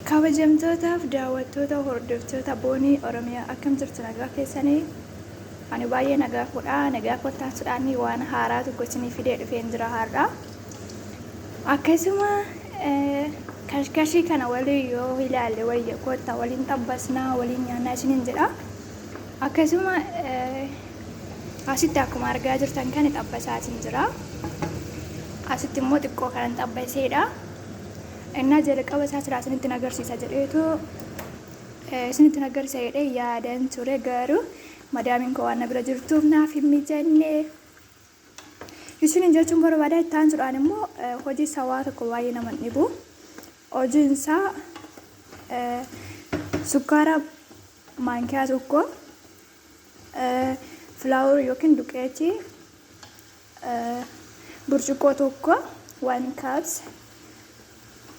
Kabajamtootaaf daawwattoota hordoftoota Boonii Oromiyaa, akkam jirtu? Nagaa keessanii? Ani baay'ee nagaa fuudha. Nagaa kottaasuudhaan waan haaraa tokko isinii fidee dhufeen jira har'a. Akkasuma kashkashii kana waliin yoo ilaalle wayya, kottaa waliin xabbasnaa, waliin nyaannaa isiniin jedha. Akkasuma asitti akkuma argaa jirtan kana xabbasaatiin jira. Asitti immoo xiqqoo kanan xabbaseedha. Innaa jalqaba isaa silaa isinitti agarsiisa jedheetu isinitti agarsiisa jedhee yaadan ture, garuu madaamiin koo waan na bira jirtuuf naaf hin mijanne. Isiniin jechuun barbaada. Itti aansuudhaan immoo hojii isaa waa tokko baay'ee nama hin dhibu. Hojiin isaa sukkaara maankiyaa 1, flour yookiin duqeetii burcuqqoo 1, 1 cups,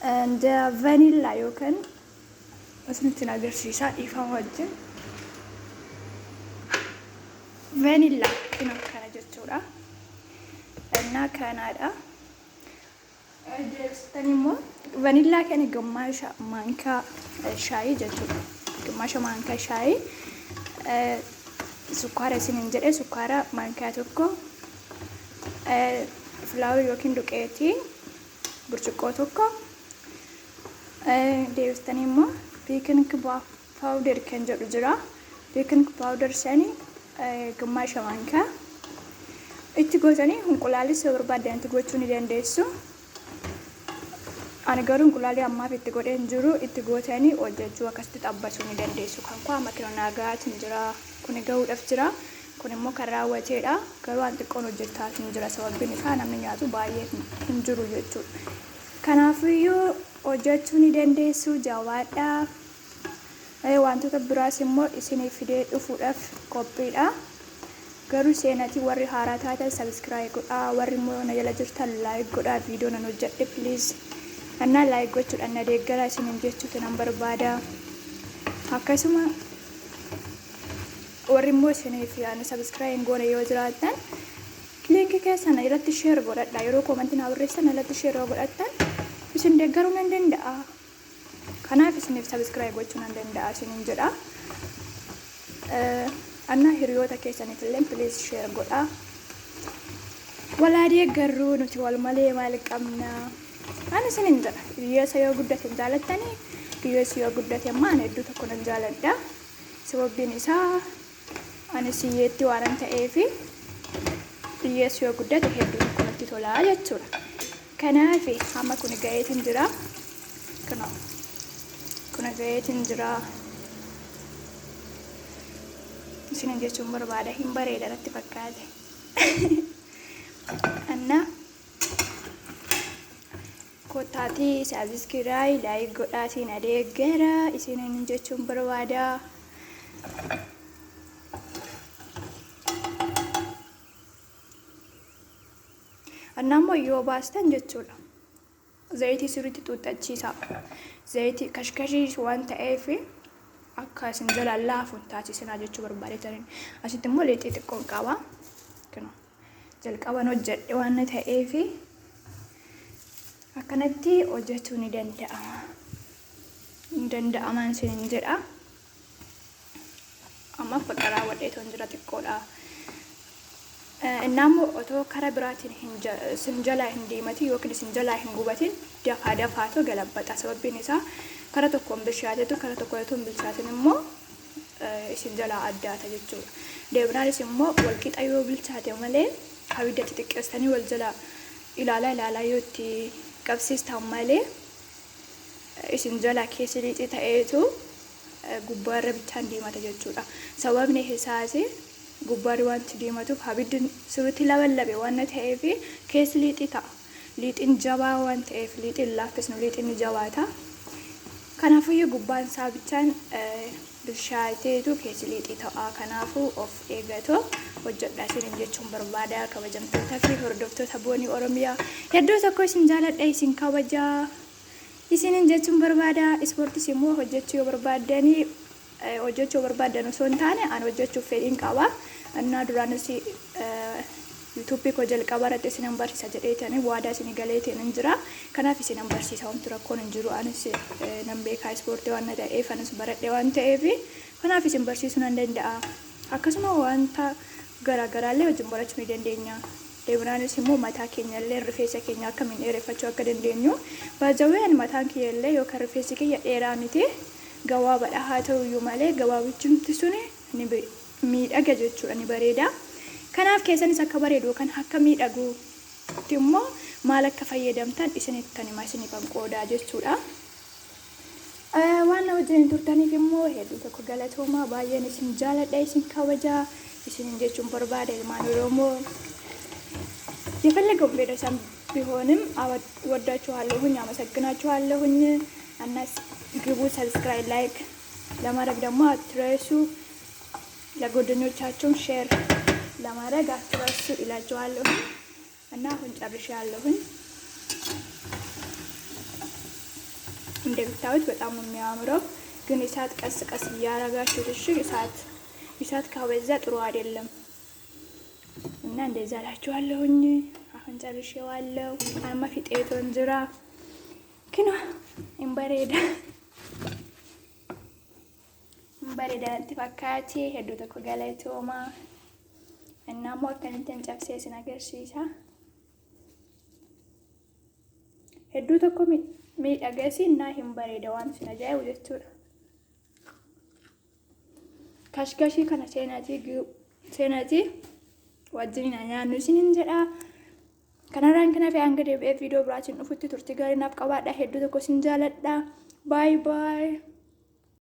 and vanilla yookiin isinitti agarsiisaa, dhiifama wajjin, vanilla kun akkana jechuudha. Innaa kanaadha. Deebistanii immoo vanillaa kana gimmaasha maankaa shaayii jechuudha. Gimmaasha maankaa shaayii sukkaara isiniin jedhe, sukkaara maankaa 1, flour yookiin duqeetii burcuqqoo 1, deebistanii immoo baking powder kan jedhu jira. Baking powder sani gimmaasha maankaa itti gootanii, inqulaalis yoo barbaaddan itti gochuu ni dandeessu. Ani garuu inqulaalii ammaaf itti godhee hin jiru. Itti gootanii hojjechuu, akkasitti xabbasuu ni dandeessu. Kan koo amma kinoo naa gahaatiin jira. Kuni gahuudhaaf jira. Kun immoo kan raawwateedha. Garuu waan xiqqoon hojjechaa hin jira. Sababbiin isaa namni nyaatu baay'ee hin jiru jechuudha. Kanaafiyyuu hojjechuu ni dandeessu, jabaadhaa. Wantoota biraas immoo isinii fidee dhufuudhaaf qophiidha. Garuu seenatii warri haaraa taatan subscribe godhaa, warri immoo na jala jirtan like godhaa viidiyoo nan hojjedhe, please. Annaa like gochuudhaan na deeggaraa isiniin jechuutu nan barbaada. Akkasuma warri immoo isiniif ani subscribe hin goone yoo jiraattan, liinkii keessan irratti share godhadha. Yeroo koomantii naa barreessan irratti share yoo godhattan isin deeggaruu nan danda'a. Kanaaf isiniif subscribe gochuu nan danda'a isiniin jedha. Annaa hiriyoota keessaniif illee please share godhaa. Walaa deeggarruu, nuti wal malee maal qabna? Ani isiniin jedha. Hiyyeessa yoo guddate hin jaalattanii, hiyyeessi yoo guddate immoo ani hedduu tokko nan jaaladha. Sababbiin isaa anis hiyyeetti waanan ta'eefi hiyyeessi yoo guddate hedduu tokko natti tola jechuudha. Kanaaf amma kun ga'eetiin jira. Kunoo kun ga'eetiin jira. Isinin jechuun barbaada, hin bareeda natti fakkaate. Anna kottaatii subscribe, like godhaatiin adeeggara isinin jechuun barbaada. Annaa immoo yoo baastan jechuudha. Zayitii sirriitti xuuxxachiisaa. Zayitii kashkashii waan ta'eef akka isin jalaan laafu hin taasisinaa jechuu barbaadetaniin. Asitti immoo lixii xiqqoon qaba. Kunoo jalqaban hojjedhe waan ta'eef akkanatti hojjechuu ni danda'ama. Ni danda'amaan isiniin jedha. Ammaaf bakka raawwadheetoon jira, xiqqoodha. Innaa immoo otoo karaa biraatiin isin jalaa hin diimatin yookiin isin jalaa hin gubatin dafaa dafaatoo galabbaxa. Sababbiin isaa kara tokkoon bilchaatetu kara tokko otoo hin bilchaatin immoo isin jalaa addaata jechuudha. Deebinaanis immoo walqixa yoo bilchaate malee, abidda xixiqqeessitanii wal jala ilaalaa ilaalaa yoo itti qabsiistan malee, isin jalaa keessi liixii ta'eetu gubbaarra bichaan diimata jechuudha. Sababni isaas gubbaarri wanti diimatuuf abiddi sirriitti laballabe waan ta'eef keessi liixii ta'a. Liixiin jabaa waan ta'eef liixiin laaffisnu, liixiin ni jabaata. Kanaafuyyuu gubbaan isaa bichaan bilchaateetu keessi liixii ta'a. Kanaafuu of eegatoo hojjedha isiniin jechuun barbaada, kabajamtoota fi hordoftoota Boonii Oromiyaa. Hedduu tokko isin jaaladha, isin kabajaa isiniin jechuun barbaada. Ispoortis immoo hojjechuu yoo barbaaddanii, hojjechuu yoo barbaaddan osoo hin taane, ani hojjechuuf fedhiin qaba. Innaa duraanis YouTube koo jalqaba irratti isinan barsiisa jedheetani waadaa isinii galeetiin hin jira. Kanaaf isinan barsiisa, homtu rakkoon hin jiru. Anis nan beekaa, ispoortii waan ta'eef, anis baradhe waan ta'eef, kanaaf isin barsiisuu nan danda'a. Akkasuma wanta garaagaraallee wajjin barachuu ni dandeenya. Deebinaanis immoo mataa keenya illee, rifeensa keenya akkamiin dheereffachuu akka dandeenyu. Baajawee ani mataan kiyya illee yookaan rifeensi kiyya dheeraa miti. Gabaabaadha, haa ta'u iyyuu malee gabaabichumti suni ni miidhaga jechuudha, ni bareeda. Kanaaf keessanis akka bareedu yookaan akka miidhagutti immoo maal akka fayyadamtan isinittan hima, isinifan qoodaa jechuudha. Waan na wajjin turtaniif immoo hedduu tokko galatoomaa, baay'een isin jaaladha, isin kabajaa isinin jechuun barbaada, ilmaan Oromoo. የፈለገው ብሔረሰብ ቢሆንም ወዳችኋለሁኝ፣ አመሰግናችኋለሁኝ። እና ግቡ፣ subscribe፣ like ለማድረግ ደግሞ አትረሱ። ለጓደኞቻችሁም share ለማድረግ አትረሱ ይላችኋለሁኝ። እና አሁን ጨርሻለሁኝ። እንደምታዩት በጣም ነው የሚያምረው። ግን እሳት ቀስ ቀስ እያረጋችሁት እሺ። እሳት ካበዛ ጥሩ አይደለም እና እንደዛ እላችኋለሁኝ። አሁን ጨርሼዋለሁ። Amma fixeetoon jira, kunoo hin bareeda, hin bareeda natti fakkaate. Hedduu tokko galatoomaa. እና immoo akkanittiin cabsee isin agarsiisa. Hedduu tokko miidhageesi እና hin bareeda, waan isin ajaa'ibu jechuudha. Kashkashii kana seenaatii wajjin nyaannu isinin jedha. Kanarraan kana fi hanga deebi'ee viidiyoo biraatiin dhufutti turtii gaarii naaf qabaadha. Hedduu tokko isin jaaladha. Bye bye.